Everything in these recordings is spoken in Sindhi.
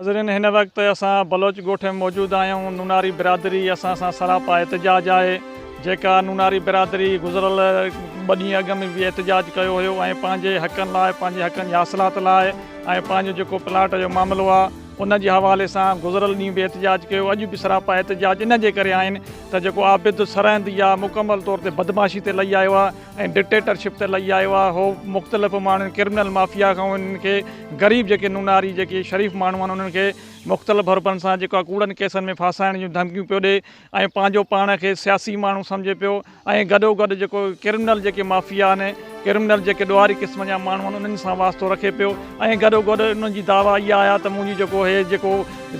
ناظرين هن وقت اسان بلوچ ڳوٺ ۾ موجود آهيون نوناري برادري اسان سان سراپا احتجاج آهي جيڪا نوناري برادري گذريل ٻه ڏينهن اڳ ۾ به احتجاج ڪيو هيو ۽ پنهنجي حقن لاء پنهنجي حقن جي حاصلات لاء ۽ پنهنجو جيڪو پلاٽ جو معاملو آهي ان جي حوالي سان گذريل ڏينهن به احتجاج ڪيو اڄ به سراپا احتجاج ان جي ڪري آهن ته جيڪو عابد سرهندي آهي مڪمل طور تي بدمعاشي تي لهي آيو آهي ۽ ڊڪٽيٽر شپ تي لهي آيو آهي هو مختلف ماڻهن ڪرمنل مافيا کان انهن کي غريب جيڪي نوناري جيڪي شريف ماڻهو آهن انهن کي مختلف حربن سان جيڪو آهي ڪوڙن ڪيسن ۾ ڦاسائڻ جون ڌمڪيون پيو ڏي ۽ پنهنجو پاڻ کي سياسي ماڻهو سمجهي پيو ۽ گڏو گڏ جيڪو ڪرمنل جيڪي مافيا آهن ڪرمنل جيڪي ڏوهاري قسم جا ماڻهو آهن انهن سان واسطو رکي پيو ۽ گڏو گڏ انهن جي دعويٰ اها آهي ته منهنجي جيڪو هي جيڪو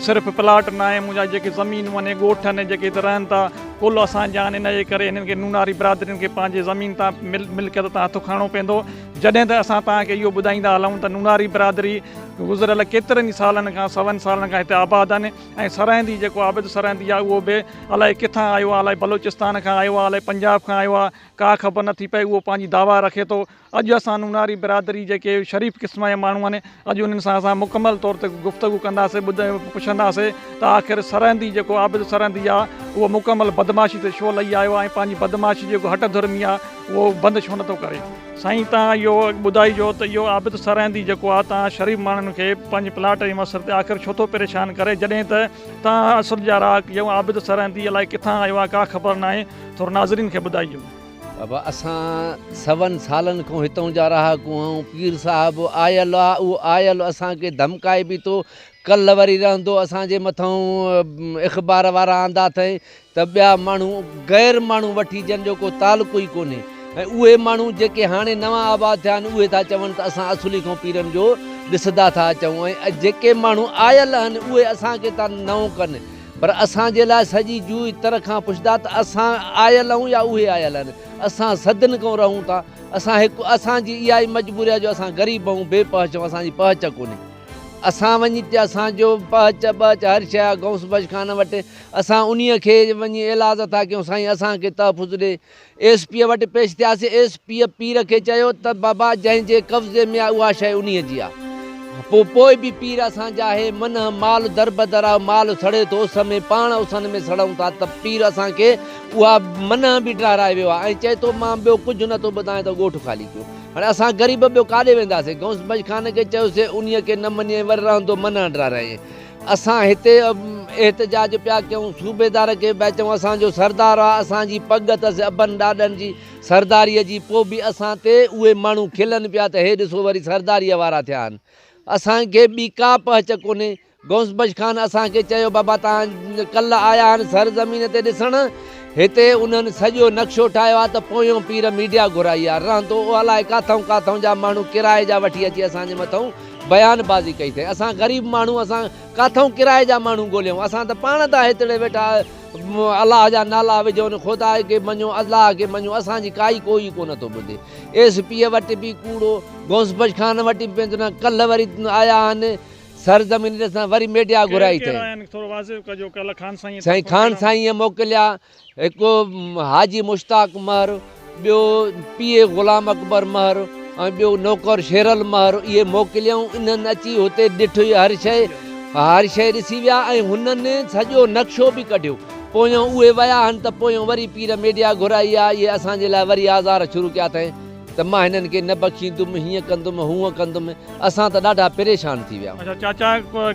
صرف پلاٽ ناهي منهنجا جيڪي زمينون آهن ڳوٺ آهن جيڪي هتي رهن ٿا ڪل اسان جا آهن ان جي ڪري هنن کي نوناري برادرين کي پنهنجي زمين تان ملڪيت تان هٿ کڻڻو پوندو جڏهن ته اسان توهان کي اهو ٻڌائيندا هلون ته نوناري برادري گذريل ڪيترن ئي سالن کان سون سالن کان هتي آباد آهن ۽ سرهندي جيڪو عابد سرهندي آهي اهو به الائي ڪٿان آيو آهي الائي بلوچستان کان آيو آهي الائي پنجاب کان آيو آهي ڪا خبر نٿي پئي اهو پنهنجي دعويٰ رکي ٿو اڄ اسان نوناري برادري جيڪي شريف قسم جا ماڻهو آهن اڄ انهن سان اسان مڪمل طور تي گفتگو ڪنداسين ٻڌ پڇنداسين ته آخر سرهندي جيڪو عابد سرهندي آهي اهو مڪمل بدمعاشي تي ڇو لهي آيو آهي ۽ پنهنجي بدمعاشي جيڪو هٽ ڌرمي آهي اهو بند ڇو نٿو ڪري. سائين تان اهو ٻڌائجو ته اهو عابد سرهندي جيڪو آهي تان شريف ماڻهن کي پنهنجي پلاٽ جي مسئلي تي آخر ڇو ٿو پريشان ڪري جڏهن ته تان اصل جا رهاڪ اهو عابد سرهندي الائي ڪٿان آيو آهي ڪا خبر ناهي ٿورو ناظرين کي ٻڌائجو. بابا اسان سون سالن کان هتئون جا رهاڪو آهيون، پير صاحب آيل آ، اهو آيل اسان کي ڌمڪائي به ٿو، ڪلهه وري رهندو اسان جي مٿئون اخبار وارا آندا اٿئين ته ٻيا ماڻهو غير ماڻهو وٺي جن جو ڪو تعلقو ئي ڪونهي ۽ اهي ماڻهو جيڪي هاڻي نوان آباد ٿيا آهن اهي ٿا چون ته اسان اصلي کان پيرن جو ڏسندا ٿا اچون ۽ جيڪي ماڻهو آيل آهن اهي اسان کي ٿا نئون ڪن. پر اسان جي لاء سڄي جوء تر کان پڇندا ته اسان آيل آهيون يا اهي آيل آهن؟ اسان صدين کان رهون ٿا. اسان هڪ اسان جي اها ئي مجبوري آهي جو اسان غريب آهيون، بي پهچ آهيون، اسان جي پهچ ڪونهي. اسان وڃي اسان جو پهچ ٻهچ هر شيء آهي غوث بخش خان وٽ. اسان انهيء کي وڃي ايلاز ٿا ڪيون سائين اسان کي تحفظ ڏي. ايس پيء وٽ پيش ٿياسين. ايس پيء پير کي چيو ته بابا جنهن جي قبضي ۾ آ اها شيء انهيء جي آ. پوء پوء به پير اسان جا هي منهن مال دربدر آ، مال سڙي ٿو اس ۾ پاڻ اسن ۾ سڙون ٿا ته پير اسان کي اها منهن به ڊهرائي ويو آ ۽ چئي ٿو مان ٻيو ڪجهه نه ٿو ٻڌايان ته ڳوٺ خالي ڪيو. هاڻي اسان غريب ٻيو ڪاڏي وينداسين. غوث بخش خان کي چيوسين انهيء کي نه مڃيائين وري رهندو منهن ڊهرايائين. اسان هتي احتجاج پيا ڪيون، صوبيدار کي پيا چئون اسان جو سردار آ، اسان جي پڳ اٿس ابن ڏاڏن جي سرداريء جي، پوء به اسان تي اهي ماڻهو کلن پيا ته هي ڏسو وري سرداريء وارا ٿيا آهن. اسان کي ٻي ڪا پهچ ڪونهي. غوث بخش خان اسان کي چيو بابا توهان ڪلهه آيا آهن سر زمين تي ڏسڻ، هتي انهن سڄو نقشو ٺاهيو آ ته پويون پير ميڊيا گهرائي آ، رهندو اهو الائي ڪاٿئون ڪاٿئون جا ماڻهو ڪرائي جا وٺي اچي اسان جي مٿئون بيان بازي ڪئي اٿئي. اسان غريب ماڻهو اسان ڪاٿئون ڪرائي جا ماڻهو ڳوليون. اسان ته پاڻ ٿا هتڙي ويٺا الله جا نالا وجهون خدا کي مڃو الله کي مڃو اسان جي ڪائي ڪو ئي ڪونه ٿو ٻڌي. ايس پيء وٽ به ڪوڙو، غوث بخش خان وٽ به پنهنجو نه ڪلهه وري آيا آهن سرزمين ڏسڻ وري ميڊيا ڪير گهرائي ڪير اٿئي. آيا آهن ٿورو واضح ڪجو ڪلهه خان سائينء سائين طرفان خان ڪهڙا. سائينء موڪليا هڪ حاجي مشتاق مهر، ٻيو پي اي غلام اڪبر مهر ۽ ٻيو نوڪر شيرل مهر اهي موڪليائون. انهن اچي هتي ڏٺو هر شيء هر شيء ڏسي ويا ۽ هنن سڄو نقشو به ڪڍيو. پويان اهي ويا آهن ته پويان وري پير ميڊيا گهرائي آ اهي اسان جي لاء وري آزار شروع ڪيا اٿائين ته مان هنن کي نه بخشيندم، هيئن ڪندم، هونئن ڪندم. اسان ته ڏاڍا پريشان ٿي ويا. اڇا چاچا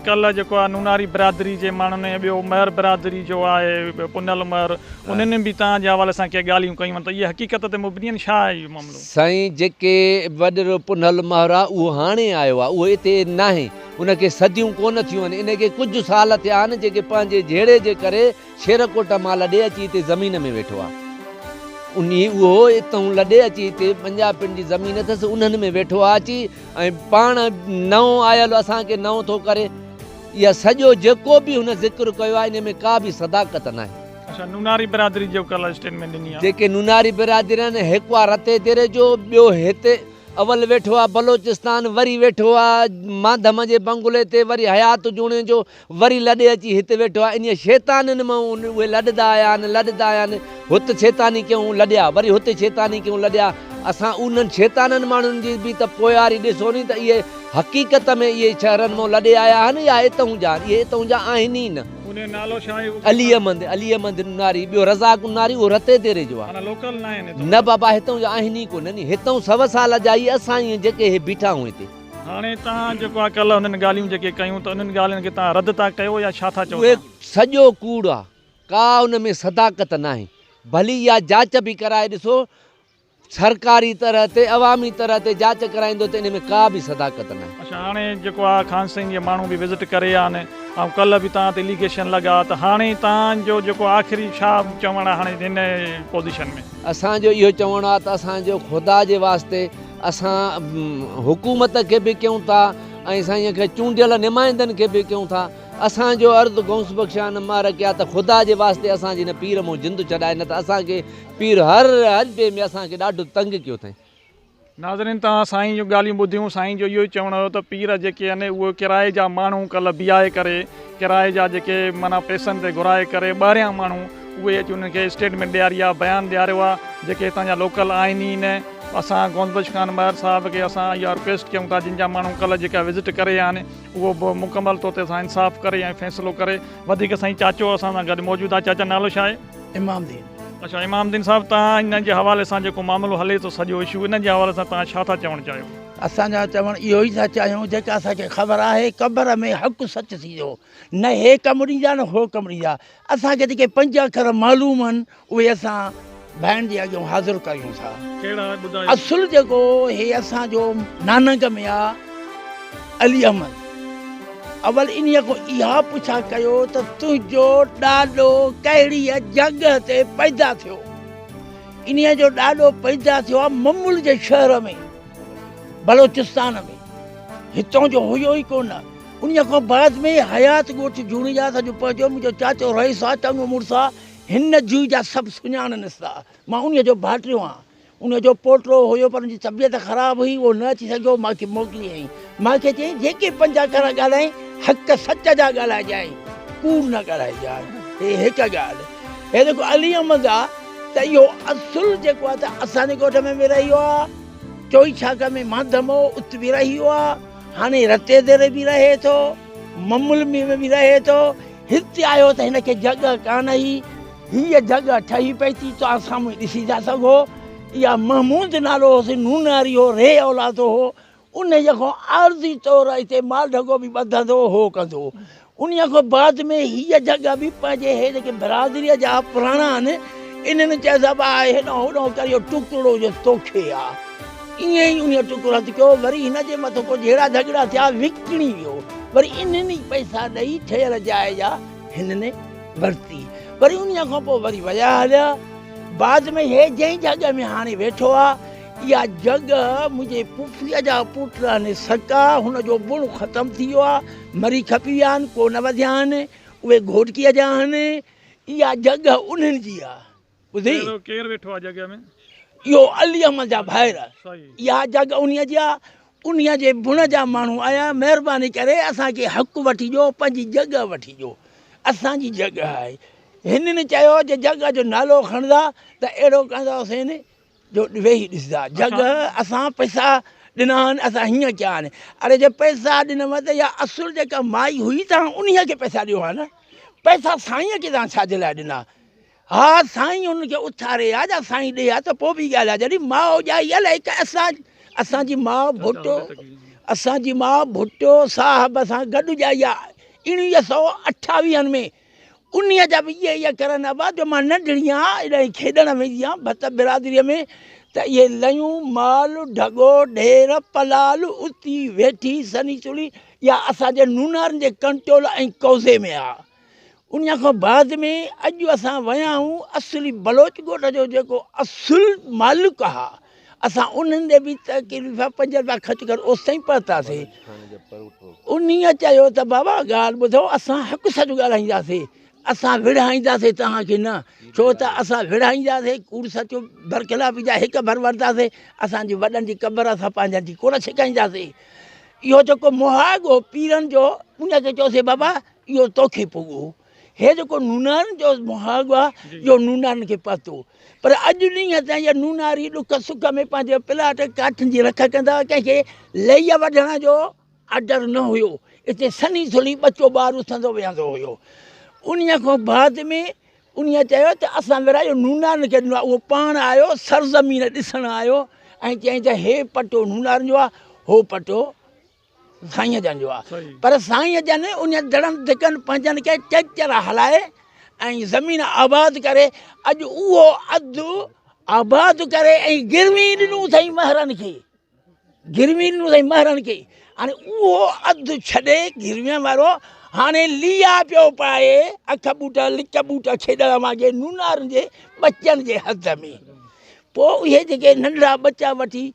ڪلهه جيڪو آهي نوناري برادري جي ماڻهن ۽ ٻيو مهر برادري جو آهي پنهل مهر انهن به توهان جي حوالي سان ڪي ڳالهيون ڪيون آهن ته اهي حقيقت تي مبني آهن ڇا آهي اهو معاملو. سائين جيڪي وڏيرو پنهل مهر آهي اهو هاڻي آيو آهي اهو اتي ناهي ان کي صديون ڪونه ٿيون آهن ان کي ڪجهه سال ٿيا آهن جيڪي پنهنجي جهيڙي جي ڪري شيرڪوٽ مان لڏي اچي هتي زمين ۾ ويٺو آ. انهي اهو اتهون لڏي اچي هتي پنجاپين جي زمين اٿس انهن ۾ ويٺو آ اچي ۽ پاڻ نئون آيل اسان کي نئون ٿو ڪري. اها سڄو جيڪو به هن ذڪر ڪيو آ انهي ۾ ڪا به صداقت ناهي. اڇا نوناري برادري جو ڪلهه اسٽيٽمينٽ ڏني آ. جيڪي نوناري برادري آهن هڪ آ رتي ديري جو ٻيو هتي اول ويٺو آ بلوچستان وري ويٺو آ مانڌم جي بنگلي تي وري حيات جوڻيجو وري لڏي اچي هت ويٺو آهي. انهيء شيطانين مان اهي لڏندا آيا آهن، لڏندا آيا آهن. هت شيطاني ڪيون لڏيا، وري هتي شيطاني ڪيون لڏيا. اسان انهن شيطانن ماڻهن جي به ته پوياري ڏسو ني ته اهي حقيقت ۾ اهي شهرن مان لڏي آيا آهن يا اتهون جا آهن؟ اهي اتهون جا آهن ئي نه. انهي جو نالو ڇا آهي؟ علي احمد، علي احمد نوناري، ٻيو رزاق نوناري اهو رتي ديري جو آهي. معنيٰ لوڪل نه آهن هتئون نه جا. بابا هتئون جا آهن ئي ڪونه ني. هتئون سو سال جا ئي اسان ئي جيڪي هي بيٺا آهون هتي. هاڻي توهان جيڪو آهي ڪلهه انهن ڳالهيون جيڪي ڪيون ته انهن ڳالهين کي توهان رد ٿا ڪيو يا ڇا ٿا چئو اهي توهان؟ سڄو ڪوڙ آهي. ڪا ان ۾ صداقت ناهي. ڀلي اها جاچ به ڪرائي ڏسو. سرڪاري طرح تي عوامي طرح تي جاچ ڪرائيندو ته ان ۾ ڪا به صداقت ناهي. اڇا هاڻي جيڪو آ خان سائين جي ماڻهو به وزٽ ڪري ويا آهن ۽ ڪلهه به توهان تي اليگيشن لڳا ته هاڻي توهان جو جيڪو آخري ڇا چوڻ آ هاڻي هن پوزيشن ۾. اسان جو اهو چوڻ آ ته اسان جو خدا جي واسطي اسان حڪومت کي به ڪيون ٿا ۽ سائين کي چونڊيل نمائندن کي به ڪيون ٿا اسان جو عرض غوث بخشان مهر ڪيا ته خدا جي واسطي اسان جي هن پير مون جند ڇڏائي نه ته اسان کي پير هر حربي ۾ اسان کي ڏاڍو تنگ ڪيو اٿائين. ناظرين توهان سائين جون ڳالهيون ٻڌيون سائين جو اهو ئي چوڻ هيو ته پير جيڪي آهن اهي ڪرائي جا ماڻهو ڪلهه بيهائي ڪري ڪرائي جا جيڪي معنيٰ پئسن تي گهرائي ڪري ٻاهريان ماڻهو اهي اچي انهن کي اسٽيٽمينٽ ڏياري آهي بيان ڏياريو آهي جيڪي هتان جا لوڪل آهن ئي نه اسان غوث بخش خان مهر صاحب کي اسان اها رڪويسٽ ڪيون ٿا جن جا ماڻهو ڪلهه جيڪا وزٽ ڪري ويا آهن اهو به مڪمل طور تي اسان انصاف ڪري ۽ فيصلو ڪري وڌيڪ سائين چاچو اسان سان گڏ موجود آهي چاچا نالو ڇا آهي؟ امام دين. اڇا امام دين صاحب توهان ان جي حوالي سان جيڪو معاملو هلي ٿو سڄو اشو ان جي حوالي سان توهان ڇا ٿا چوڻ چاهيو؟ اسان جا چوڻ اهو ئي ٿا چاهيون جيڪا اسان کي خبر آهي قبر ۾ حق سچ ٿيندو نه هي ڪم ڏيندا نه هو ڪم ڏيندا اسان کي جيڪي پنج اکر معلوم آهن اهي اسان ڀائن جي اڳيان حاضر ڪريون ٿا. ڪهڙا ٻڌايو. اصل جيڪو هي اسان جو نانگ ۾ آ علي احمد اول انهيء کان اها پڇا ڪيو ته تنهنجو ڏاڏو ڪهڙيء جڳهه تي پيدا ٿيو؟ انهيء جو ڏاڏو پيدا ٿيو آهي ممل جي شهر ۾ بلوچستان ۾، هتان جو هيو ئي ڪونه. انهيء کان بعد ۾ حيات ڳوٺ جوڻيجا اسان جو پنهنجو منهنجو چاچو رئيس آهي، چڱو مڙس آهي، هن جوء جا سڀ سڃاڻنس ٿا. مان انهيء جو ڀائٽيو آهيان. ان جو پوٽو هيو پر ان جي طبيعت خراب هئي اهو نه اچي سگهيو مان کي موڪليائين مان کي چيائين جيڪي پنج اکر ڳالهائين حق سچ جا ڳالهائجانء ڪوڙ نه ڳالهائجانء هي هڪ ڳالهه هي جيڪو علي احمد آ ته اهو اصل جيڪو آ ته اسان جي ڳوٺ ۾ به رهيو آ چوئي ڇاڪ ۾ مانڌم هو ات به رهيو آ هاڻي رتي ديري به رهي ٿو ممل ۾ به رهي ٿو هتي آيو ته هن کي جڳهه ڪانه هئي هيء جڳهه ٺهي پئي ٿي، توهان سامهون ئي ڏسي ٿا سگهو. اها محمود نالو هوس، نوناري هو، ري اولاد هو. انهيء کان عارضي طور هتي مال ڍڳو به ٻڌندو هو ڪندو هو. انهيء کان بعد ۾ هيء جڳهه به پنهنجي هي جيڪي برادريء جا پراڻا آهن، انهن چيس ابا هيڏانهن هوڏانهن ڪر اهو ٽڪرو جو توکي آ. ائين ئي انهيء ٽڪرو هٿ ڪيو. وري هن جي مٿان ڪو جهيڙا جهڳڙا ٿيا، وڪڻي ويو. وري انهن ئي پئسا ڏئي ٺهيل جاء جا هنن ورتي. وري انهيء کان پوء وري ويا هليا. بعد ۾ هي جنهن جڳهه ۾ هاڻي ويٺو آ، اها جڳهه منهنجي پڦيء جا پٽ آهن سڪا، هن جو بڻ ختم ٿي ويو آ، مري کپي ويا آهن، ڪو نه وڌيا آهن، اهي گهوٽڪيء جا آهن، اها جڳهه انهن جي آ. ٻڌئي؟ ڪير ڪير ويٺو آ جڳهه ۾؟ اهو علي احمد جا ڀائر. اها جڳهه انهيء جي آ. انهيء جي بڻ جا ماڻهو آيا، مهرباني ڪري اسان کي حق وٺي ڏيو، پنهنجي جڳهه وٺي ڏيو. اسان جي جڳهه آهي. هنن چيو، جي جڳهه جو نالو کڻندا ته اهڙو ڪنداسين جو ويهي ڏسندا. جڳهه اسان پئسا ڏنا آهن، اسان هيئن ڪيا آهن. اڙي جي پئسا ڏنو ته اها اصل جيڪا مائي هئي توهان انهيء کي پئسا ڏيو ها نه. پئسا سائينء کي توهان ڇا جي لاء ڏنا؟ ها سائين ان کي اٿاري ها جا سائين ڏي ها ته پوء به ڳالهه آهي جڏهن ماء ڄائي الائي ڪا اسان اسان جي ماء ڀٽو اسان جي ماء ڀٽو صاحب سان گڏ ڄائي آ اڻويهه سو اٺاويهن ۾ انهيء جا به اهي اهي ڪرن ابا جو مان ننڍڙي آهيان ايڏانهن کيڏڻ ويندي آهيان ڀت برادريء ۾ ته اهي ليون مال ڍڳو ڍير پلال اتي ويٺي سني چڙي يا اسان جي نونارن جي ڪنٽرول ۽ قوضي ۾ آ انهيء کان بعد ۾ اڄ اسان ويا آهيون اصلي بلوچ ڳوٺ جو جيڪو اصل مالڪ آ اسان انهن ڏي به تقريبا 5 روپيا خرچ ڪري اوستائين پهتاسين. انهيء چيو ته بابا ڳالهه ٻڌو اسان حق سچ ڳالهائينداسين اسان وڙهائينداسين توهان کي نه ڇو ته اسان وڙهائينداسين ڪوڙ سچ برخلافي جا هڪ ڀر ورتاسين اسان جي وڏن جي قبر اسان پنهنجن جي ڪونه ڇڪائينداسين اهو جيڪو مهاڳ هو پيرن جو ان کي چيوسين بابا اهو توکي پڳو. هي جيڪو نونارن جو مهاڳ آ، اهو نونارن کي پهتو. پر اڄ ڏينهن تائين اهي نوناري ڏک سک ۾ پنهنجي پلاٽ ڪاٺين جي رک ڪندا، ڪنهن کي لئيء وڍڻ جو آرڊر نه هيو، اتي سنهي ٿلهي ٻچو ٻار اٿندو ويهندو هيو. انهيء کان بعد ۾ انهيء چيو ته اسان ورهايو نونارن کي ڏنو آهي. اهو پاڻ آيو سرزمين ڏسڻ آيو ۽ چيائين ته هي پٽو نونارن جو آهي، هو پٽو سائينء جن جو آهي. پر سائينء جن انهيء دڙن ڌڪن پنهنجن کي ٽيڪٽر هلائي ۽ زمين آباد ڪري اڄ اهو اڌ آباد ڪري ۽ گروي ڏنو اٿئي مهرن کي. گروي ڏنو اٿئي مهرن کي. هاڻي اهو اڌ ڇڏي گروين وارو هاڻي ليئا پيو پائي اک ٻوٽ لڪ ٻوٽ کيڏڻ وانگي نونارن جي ٻچن جي حد ۾. پوء اهي جيڪي ننڍڙا ٻچا وٺي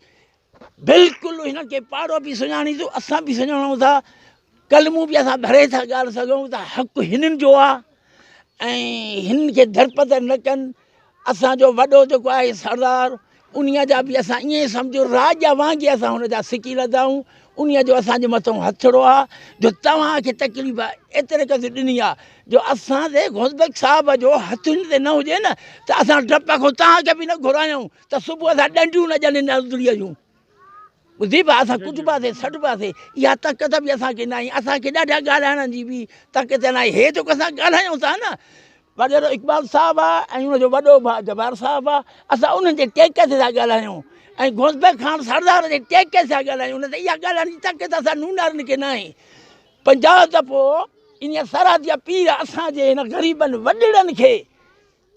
بلڪل هنن کي پاڙو به سڃاڻي ٿو اسان به سڃاڻون ٿا ڪلمون به اسان ڀري ٿا ڳالهه سگهون ته حق هنن جو آ ۽ هنن کي درپدر نه ڪن اسان جو وڏو جيڪو آهي سردار انهيء جا به اسان ائين سمجهو راڄ وانگي اسان هن جا سڪي لڌا آهيون انهيء جو اسان جي مٿان هٿڙو آ جو توهان کي تڪليف ايتري قدر ڏني آ جو اسان تي غوث صاحب جو هٿ هن تي نه هجي نه ته اسان ڊپ کان توهان کي به نه گهرايون ته صبح اسان ڏنڊيون نه ڄڻين اندڙيء جون. ٻڌي ڀاء اسان ڪٽباسي سڏباسي اها طاقت به اسان کي ناهي اسان کي ڏاڍا ڳالهائڻ جي به طاقت ناهي هي جيڪو اسان ڳالهايون ٿا نه وڏيرو اقبال صاحب آ ۽ ان جو وڏو ڀاء جبار صاحب آ اسان انهن جي ٽيڪ تي ٿا ڳالهايون ۽ غوث خان سردار جي ٽيڪ تي ٿا ڳالهايون نه ته اها ڳالهائڻ جي طاقت اسان نونارن کي ناهي 50 دفعو ان سرحد جا پير اسان جي هن غريبن وڏڙن کي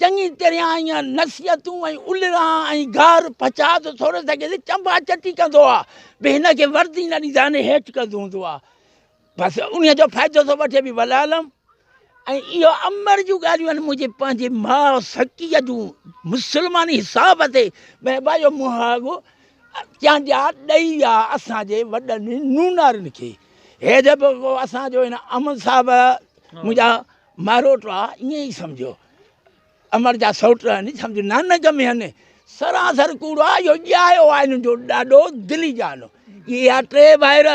چڱي طرح ائين نصيحتون ۽ الرا ۽ گار پچاء ٿو ٿوري سگهي ته چنبا چٽي ڪندو آ به هن کي وردي نه ڏيندا آهن هيٺ ڪندو هوندو آ بس انهي جو فائدو ٿو وٺي به ولعلم ۽ اهو امر جون ڳالهيون آهن منهنجي پنهنجي ماء سڪيء جون مسلماني حساب تي بابا اهو مهاڳ چانڊيا ڏئي ويا اسان جي وڏن نونارن کي هي جيڪو اسان جو هن احمد صاحب منهنجا ماروٽ آ ائين ئي سمجهو امڙ جا سئوٽ آهن سمجهه نانگ ۾ آهن سراسر ڪوڙ آ اهو ڄايو آ انهن جو ڏاڏو دلي جان اهي آ ٽي ڀائر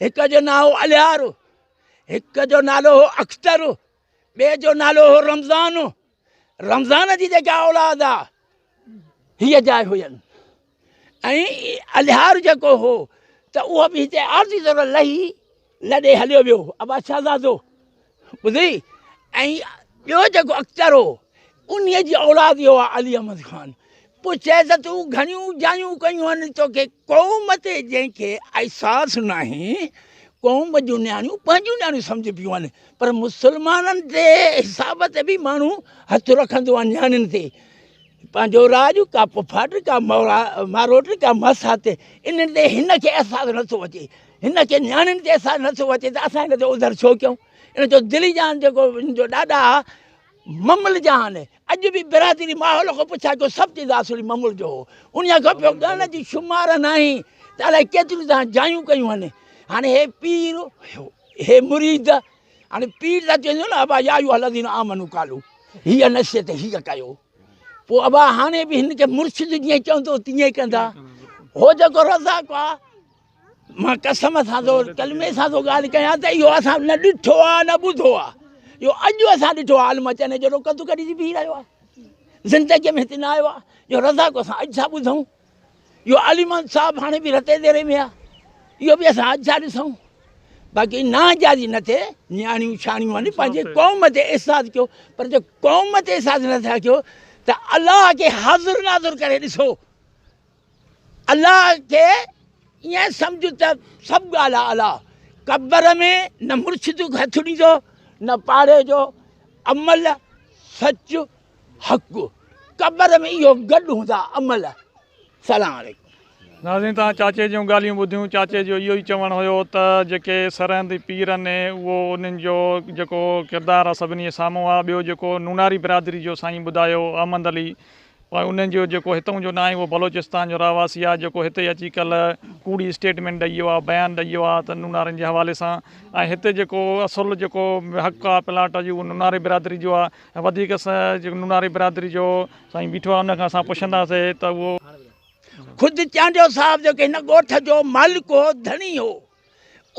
هڪ جو نالو اليار هڪ جو نالو هو اختر ٻئي جو نالو هو رمضان رمضان جي جيڪا اولاد آ هيء جاء هين ۽ الهار جيڪو هو ته اهو به هتي عارضي طور لهي لڏي هليو ويو ابا شهزادو ٻڌي ۽ ٻيو جيڪو اختر هو انهيء جي اولاد اهو آهي علي احمد خان پوء چئي ته تون گهڻيون جايون ڪيون آهن توکي قوم تي جنهن کي احساس ناهي قوم جون نياڻيون پنهنجون نياڻيون سمجهبيون آهن پر مسلمانن جي حساب تي به ماڻهو هٿ رکندو آهي نياڻين تي پنهنجو راڄ، ڪا پڦاٽ، ڪا ماروٽ، ڪا ماسات، انهن تي هن کي احساس نٿو اچي. هن کي نياڻين تي احساس نٿو اچي ته اسان هن جو اوڌر ڇو ڪيون. ان جو دلي جان جيڪو هن جو ڏاڏا آ ممل جان اڄ به برادري ماحول کان پڇا ڪيو سڀ چوندا اصلي ممل جو هو. انهيء کان پيو ڳڻ جي شمار ناهي ته الائي ڪيتريون تان جايون ڪيون آهن. هاڻي هي پير هي مريد هاڻي پير ته چوندو نه ابا يا ايها الذين آمنوا قالوا هيء نصيحت هيء ڪيو پوء ابا هاڻي به هن کي مرشد جيئن چوندو تيئن ڪندا هو جيڪو رزاق آ مان قسم سان ٿو ڪلمي سان ٿو ڳالهه ڪيان ته اهو اسان نه ڏٺو آ نه ٻڌو آ اهو اڄ اسان ڏٺو آ عالم چني جهڙو قد ڪڍي بيهي رهيو آ زندگي ۾ هتي نه آيو آ اهو رزاق اسان اڄ ٿا ٻڌون اهو علي محمد صاحب هاڻي به رتي ديري ۾ آ اهو به اسان اڄ ٿا ڏسون باقي ناجائزي نه ٿئي نياڻيون ڇاڻيون آهن پنهنجي قوم تي احساس ڪيو پر جي قوم تي احساس نه ٿا ڪيو ته الله کي حاضر ناظر ڪري ڏسو الله کي ائين سمجھ ته سڀ ڳالهه آ الله قبر ۾ نه مرشد کي هٿ ڏيندو نه پاڙي جو عمل سچ حق قبر ۾ اهو گڏ هوندا عمل سلام عليڪم. ناظرين توهان چاچي جون ڳالهيون ٻڌيون چاچي جو اهو ئي چوڻ هيو ته جيڪي سرهند پير آهن اهو انهن جو جيڪو ڪردار آهي سڀني جي سامهون آهي ٻيو جيڪو نوناري برادري جو سائين ٻڌايو احمد علي انهن جو جيڪو هتئون جو ناهي اهو بلوچستان جو رهواسي آهي جيڪو هتي اچي ڪلهه ڪوڙي اسٽيٽمينٽ ڏئي ويو آهي بيان ڏئي ويو آهي ته نونارن جي حوالي سان ۽ هتي جيڪو اصل جيڪو حق آهي پلاٽ جو اهو نوناري برادري جو آهي ۽ وڌيڪ جيڪو نوناري برادري جو سائين بيٺو آهي ان کان اسان پڇنداسي ته اهو. خود چانڊيو صاحب جيڪو هن ڳوٺ جو مالڪ هو ڌڻي هو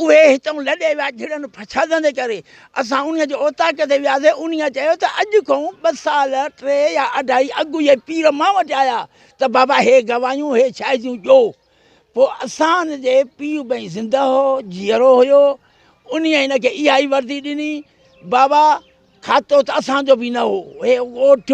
اهي هتئون لڏي ويا جھڙن فسادن جي ڪري اسان انهي جي اوطاق تي وياسي انهي چيو ته اڄ کان ٻه سال ٽي يا اڍائي اڳ اهي پير مان وٽ آيا ته بابا هي گواهيون هي شاهديون ڏيو. پوء اسان جي پيء ٻئي زنده هو، جيئرو هيو، انهيء هن کي اها ئي وردي ڏني، بابا کاتو ته اسان جو به نه هو، هي ڳوٺ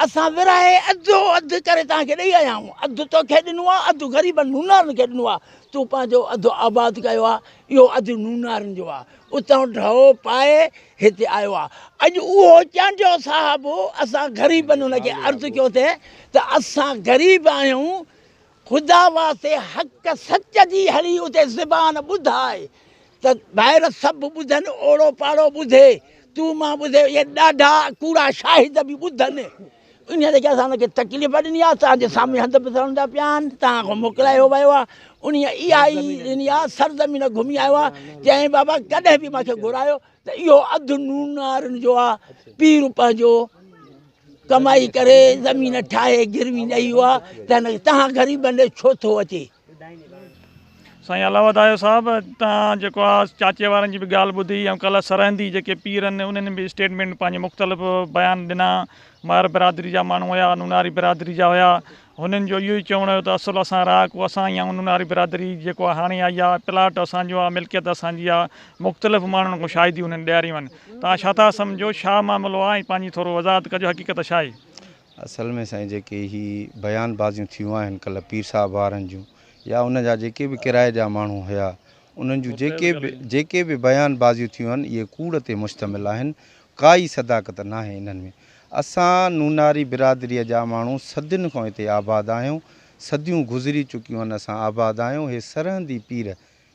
اسان ورهائي اڌو اڌ ڪري توهان کي ڏئي آيا آهيون، اڌ توکي ڏنو آهي، اڌ غريبن نونارن کي ڏنو آهي، تون پنهنجو اڌ آباد ڪيو آهي، اهو اڌ نونارن جو آهي، اتان ڍؤ پائي هتي آيو آهي. اڄ اهو چانڊيو صاحب اسان غريبن هن کي عرض ڪيو ٿي ته اسان غريب آهيون، خدا واسطي حق سچ جي هلي اتي زبان ٻڌاء ته ڀائر سڀ ٻڌن، اوڙو پاڙو ٻڌي، تون مان ٻڌي، اهي ڏاڍا ڪوڙا شاهد به ٻڌن. انهيء جيڪي اسان کي تڪليف ڏني آهي، توهان جي سامهون هنڌ به سڙندا پيا آهن، توهان کان موڪلايو ويو آهي. انهيء اها ئي ڏني آهي، سرزمين گهمي آيو آهي. چيائين بابا ڪڏهن به مان کي گهرايو ته اهو اڌ نونارن جو آ، پير پنهنجو ڪمائي ڪري زمين ٺاهي گروي ڏئي ويو آ، تنهن تهان غريبن ڏي ڇو ٿو اچي؟ سائين الله وڌايو صاحب تان جيڪو آ چاچي وارن جي به ڳالهه ٻڌي ۽ ڪلهه سرهندي جيڪي پير آهن انهن به اسٽيٽمينٽ پنهنجي مختلف بيان ڏنا مهر برادري جا ماڻهو هيا نوناري برادري جا هيا هنن جو اهو ئي چوڻ هيو ته اصل اسان رهاڪو اسان ئي آهيون نوناري برادري جيڪو آ هاڻي آئي آ پلاٽ اسان جو آ ملڪيت اسان جي آ مختلف ماڻهن کان شاهدي انهن ڏياريون آهن توهان ڇا ٿا سمجهو ڇا معاملو آ ۽ پنهنجي ٿورو وضاحت ڪجو حقيقت ڇا آهي. اصل ۾ سائين جيڪي هي بيان بازيون ٿيون آهن ڪلهه پير صاحب وارن جون يا ان جا جيڪي به ڪرائي جا ماڻهو هيا انهن جون جيڪي به جيڪي به بيان بازيون ٿيون آهن اهي ڪوڙ تي مشتمل آهن ڪائي صداقت ناهي انهن ۾ اسان نوناري برادريء جا ماڻهو صدين کان هتي آباد آهيون، صديون گذري چڪيون آهن اسان آباد آهيون، هي سرهندي پير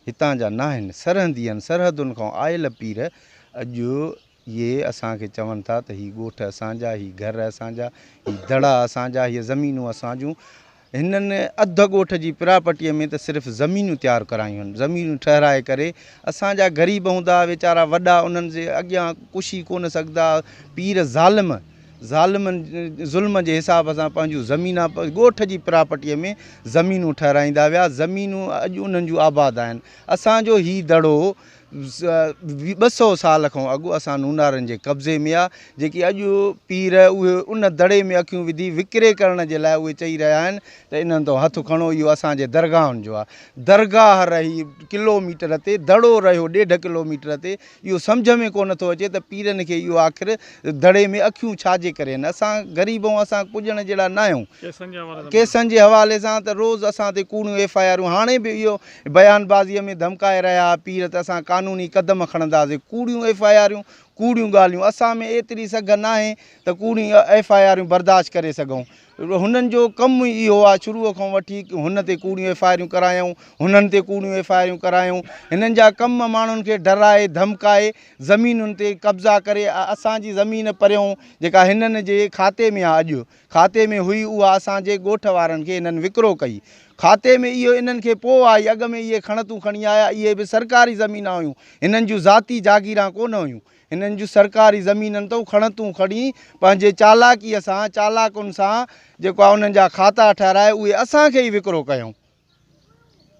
هتان جا ناهن، سرهندي آهن، سرحدن کان آيل پير اڄ اهي اسان کي چون ٿا ته هي ڳوٺ اسان جا، هي گهر اسان جا، هي دڙا اسان جا، هي زمينون اسان جون، هنن اڌ ڳوٺ جي پراپرٽيء ۾ ته صرف زمينون تيار ڪرايون آهن، زمينون ٺهرائي ڪري اسان جا غريب هوندا ها ويچارا وڏا انهن جي اڳيان ڪشي ڪونه سگهندا ها، پير ظالم ظالمن ظلم جي حساب سان پنهنجون زمينا ڳوٺ جي پراپرٽيء ۾ زمينون ٺهرائيندا ويا، زمينون اڄ انهن جون آباد آهن، اسان جو هي دڙو 200 سال کان اڳ اسان نونارن جي قبضي ۾ آ، جيڪي اڄ پير اهي ان دڙي ۾ اکيون وڌي وڪري ڪرڻ جي لاء اهي چئي رهيا آهن ته انهن تان هٿ کڻو اهو اسان جي درگاهن جو آ. درگاهه رهي ڪلو ميٽر تي، دڙو رهيو ڏيڍ ڪلو ميٽر تي، اهو سمجهه ۾ ڪونه ٿو اچي ته پيرن کي اهو آخر دڙي ۾ اکيون ڇا جي ڪري آهن؟ اسان غريب آهيون اسان پڄڻ جهڙا ناهيون. ڪيسن جي حوالي سان ته روز اسان تي ڪوڙيون ايف I آرون هاڻي به اهو بيان بازيء ۾ ڌمڪائي رهيا ها پير ته اسان قانوني قدم کڻنداسين. ڪوڙيون ايف I آريون، ڪوڙيون ڳالهيون. اسان ۾ ايتري سگهه ناهي ته ڪوڙيون ايف I آريون برداشت ڪري سگهون. هنن جو ڪم ئي اهو آهي شروع کان وٺي هن تي ڪوڙيون ايف I آريون ڪرايائون، هنن تي ڪوڙيون ايف I آريون ڪرايائون. هنن جا ڪم ماڻهن کي ڊرائي ڌمڪائي زمينن تي قبضا ڪري اسان جي زمين پريون جيڪا هنن جي کاتي ۾ آهي اڄ کاتي ۾ هئي اها اسان جي ڳوٺ وارن کي هنن وڪرو ڪئي. کاتي ۾ اهو انهن کي پوء آئي اڳ ۾ اهي کڻتون کڻي آيا اهي به سرڪاري زمينان هيون هنن جون ذاتي جاگيران ڪونه هيون هنن جون سرڪاري زمينن تون کڻتون کڻي پنهنجي چالاڪيء سان چالاڪن سان جيڪو آهي انهن جا کاتا ٺهرائي اهي اسان کي ئي وڪرو ڪيائون.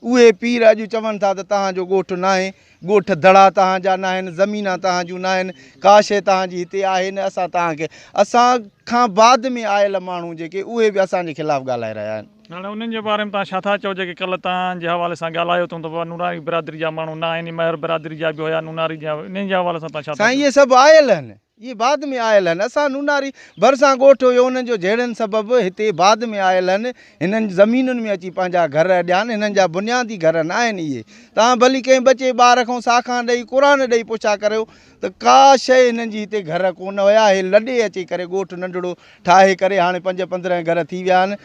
اهي پير اڄ چون ٿا ته توهان جو ڳوٺ ناهي، ڳوٺ دڙا توهان جا ناهن، زمينان توهان جون ناهن، ڪا شيء توهان جي هتي آهي نه، اسان توهان کي اسان کان بعد ۾ آيل ماڻهو جيڪي اهي به اسان جي خلاف ڳالهائي رهيا آهن. هاڻي انهن جي باري ۾ توهان ڇا ٿا چئو جيڪي ڪلهه توهان جي حوالي سان ڳالهايو اٿئون ته بابا نوراني برادري جا ماڻهو نه آهن، مهر برادري جا به هيا، نوناري جا انهن جي حوالي سان توهان ڇا ٿا سائين چئو؟ اهي سڀ آيل آهن. اهي بعد ۾ آيل آهن. اسان نوناري ڀرسان ڳوٺ هيو انهن جو جهيڙن سبب هتي بعد ۾ آيل آهن. هنن زمينن ۾ اچي پنهنجا گهر اڏيا آهن. هنن جا بنيادي گهر ناهن اهي. توهان ڀلي ڪنهن ٻچي ٻار کان ساکان ڏئي قرآن ڏئي پڇا ڪريو ته ڪا شيء هنن جي هتي گهر ڪونه هيا. هي لڏي اچي ڪري ڳوٺ ننڍڙو ٺاهي ڪري هاڻي پنج 15 گهر ٿي ويا آهن.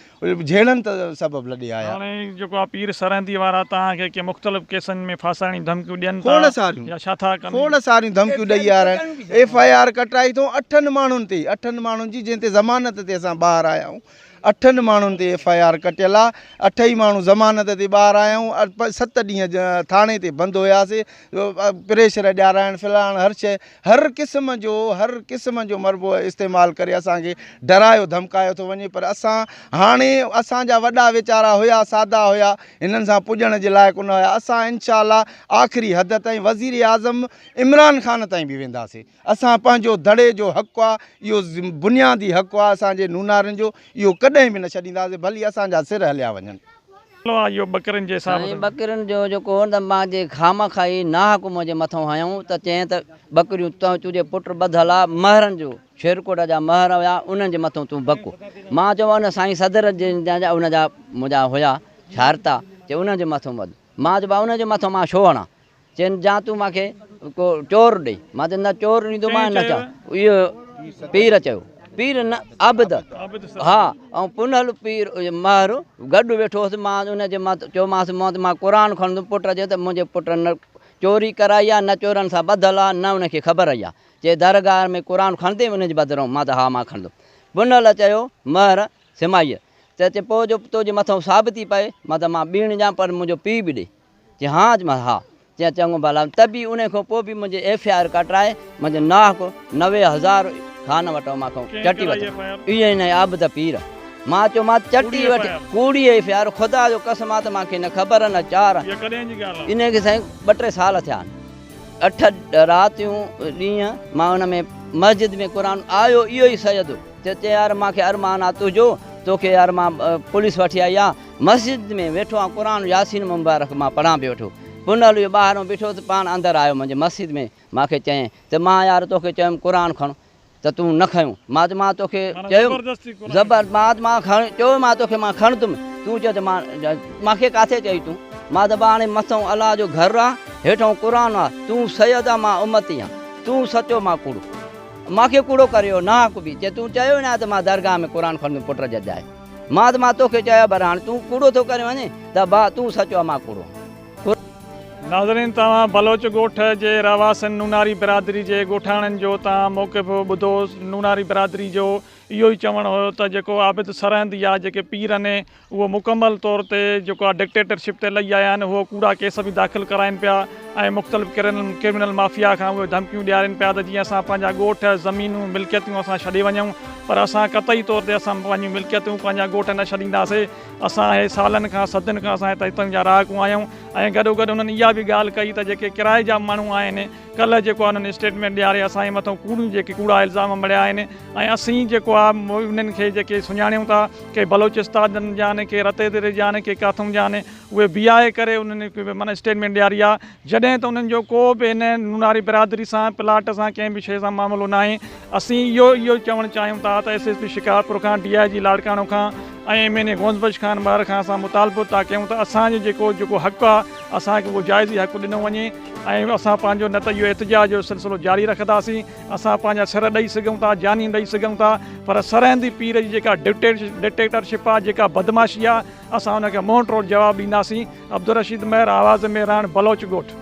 جهيڙن ته سبب لڏي آيا. هاڻي جيڪو آ پير سرهندي وارا توهان کي ڪي مختلف ڪيسن ۾ ڦاسائڻ جون ڌمڪيون ڏين ٿا کوڙ ساريون يا ڇا ٿا ڪن؟ کوڙ ساريون ڌمڪيون ڏئي آيا آهن ايف I R ڪٽرائي اٿئون اٺن ماڻهن تي اٺن ماڻهن جي جنهن تي ضمانت تي اسان ٻاهر آيا آهيون اٺن ماڻهن تي ايف I R ڪٽيل آ اٺ ئي ماڻهو ضمانت تي ٻاهر آيا آهيون ست ڏينهن ٿاڻي تي بند هياسي پريشر ڏيارائڻ فلاڻ هر شيء هر قسم جو هر قسم جو مربو استعمال ڪري اسان کي ڊرايو ڌمڪايو ٿو وڃي پر اسان هاڻي اسان جا وڏا ويچارا هيا سادا هيا هنن سان پڄڻ جي لائق نه هيا اسان انشاء الله آخري حد تائين وزير اعظم عمران خان تائين به وينداسي اسان پنهنجو دڙي جو حق آ اهو بنيادي حق آ اسان جي نونارن جو اهو ڪڏهن به نه ڇڏينداسي ڀلي اسان جا سر هليا وڃن. آهي اهو ٻڪرين جي حساب سائين سان. ٻڪرين جو جيڪو هو نه مان جي خامخواه ئي ناحق منهنجي مٿئون هنيائون ته چيائين ته ٻڪريون تون تنهنجي پٽ ٻڌل آ مهرن جو شيرڪوٽ جا مهر هيا انهن جي مٿئون تون بڪ مان چيو ان سائين صدر جن جا ان جا منهنجا هيا ڇارتا چي انهن جي مٿئون ٻڌ مان چيو ڀاء انهن جي مٿئون مان ڇو هڻان چين جا تون مان کي ڪو چور ڏي مان چيو نه چور ڏيندومانء نه چا اهو پير چيو پير نه عابد ها ۽ پنهل پير مهر گڏ ويٺو هوس مان ان جي مان چيومانس مان ته مان قرآن کڻندم پٽ چيو ته منهنجي پٽ نه چوري ڪرائي آ نه چورن سان ٻڌل آ نه ان کي خبر ئي آ چي درگاهه ۾ قرآن کڻندين ان جي بدران مان ته ها مان کڻندم پنهل چيو مهر سمائيء ته چي پوء جو تو جي مٿئون ثابتي پئي مان ته مان ٻيڻ ڏيان پر منهنجو پيء به ڏي چي ها چيم ها چيائين چڱو ڀلا ته به انهي کان پوء به منهنجي ايف I R ڪٽرائي منهنجي ناحق 90 هزار خان وٽان مان کان چٽي ورتو اهي هن عابد پير مان چيو مان چٽي وٺي ڪوڙي ايف I R خدا جو قسم آ ته مان کي نه خبر نه چار انهي کي سائين ٻه ٽي سال ٿيا آهن اٺ راتيون ڏينهن مان ان ۾ مسجد ۾ قرآن آيو اهو ئي سيد چي يار مان کي ارمان آ تنهنجو توکي يار مان پوليس وٺي آئي آ مسجد ۾ ويٺو آهيان قرآن ياسين مبارڪ مان پڙهان پيو ويٺو پنهل اهو ٻاهرون بيٺو ته پاڻ اندر آيو منهنجي مسجد ۾ مان کي چيائين ته مان يار توکي چيم قرآن کڻ ته تون نه کنيو مان ته مان توکي چيم زبر مان ته مان کڻ چيو مان توکي مان کڻندم تون چيو ته مان مان کي ڪاٿي چئي تون مان ته هاڻي مٿئون الله جو گهر آ هيٺئون قرآن آ تون سيد آ مان امتي آ تون سچو مان ڪوڙو مان کي ڪوڙو ڪريو ناحق به چي تون چيو نه ته مان درگاهه ۾ قرآن کڻندم پٽ جج آهي مان ته مان توکي چيو پر هاڻي تون ڪوڙو ٿو ڪرين وڃين ته ڀاء تون سچو آ مان ڪوڙو آهيان. ناظرين توهان بلوچ ڳوٺ جي رهواسين نوناري برادري جي ڳوٺاڻن جو توهان موقف ٻڌو نوناري برادري جو اهو ئي چوڻ هيو ته جيڪو عابد سرهندي آ جيڪي پير آهن اهو مڪمل طور تي جيڪو آ ڊڪٽيٽرشپ تي لهي آيا آهن اهو ڪوڙا ڪيس به داخل ڪرائين پيا ۽ مختلف ڪرمنل مافيا کان اهي ڌمڪيون ڏيارين پيا ته جيئن اسان پنهنجا ڳوٺ، زمينون، ملڪيتون اسان ڇڏي وڃون پر اسان قطعي طور تي اسان پنهنجون ملڪيتون پنهنجا ڳوٺ نه ڇڏينداسي اسان اهي سالن کان صدين کان اسان هتان هتان جا رهاڪو آهيون ۽ گڏوگڏ انهن اها به ڳالهه ڪئي ته جيڪي ڪرائي جا ماڻهو آهن ڪلهه جيڪو آهي انهن اسٽيٽمينٽ ڏياري اسان جي مٿان ڪوڙيون جيڪي ڪوڙا الزام مڙهيا آهن ۽ اسين جيڪو آهي انهن کي جيڪي سڃاڻيون ٿا ڪي بلوچستان جا آهن ڪي رتي ديري جا آهن ڪي ڪاٿون جا آهن اهي بيهائي ڪري انهن معنيٰ اسٽيٽمينٽ ڏياري آهي جڏهن ته انهن جو ڪو به هن نوناري برادري سان پلاٽ سان ڪنهن به شيء سان معاملو ناهي اسين اهو اهو چوڻ چاهيون ٿا ته ايس ايس پي شڪارپور کان ڊي I جي لاڙڪاڻو کان ۽ M N A Ghaus Bakhsh Khan Mahar کان اسان مطالبو ٿا ڪيون ته اسان جو جيڪو جيڪو حق آهي اسان کي اهو جائزي حق ڏنو وڃي ۽ اسان پنهنجو نه ته اهو احتجاج جو سلسلو جاري رکنداسين اسان پنهنجا سر ڏئي سگهون ٿا جانيون ڏئي سگهون ٿا پر سرهندي پير جي جيڪا ڊڪٽيٽرشپ آهي جيڪا بدمعاشي آهي اسان ان کي منهن ٽوڙ جواب ڏينداسين عبدالرشيد مهر آواز مهراڻ بلوچ ڳوٺ.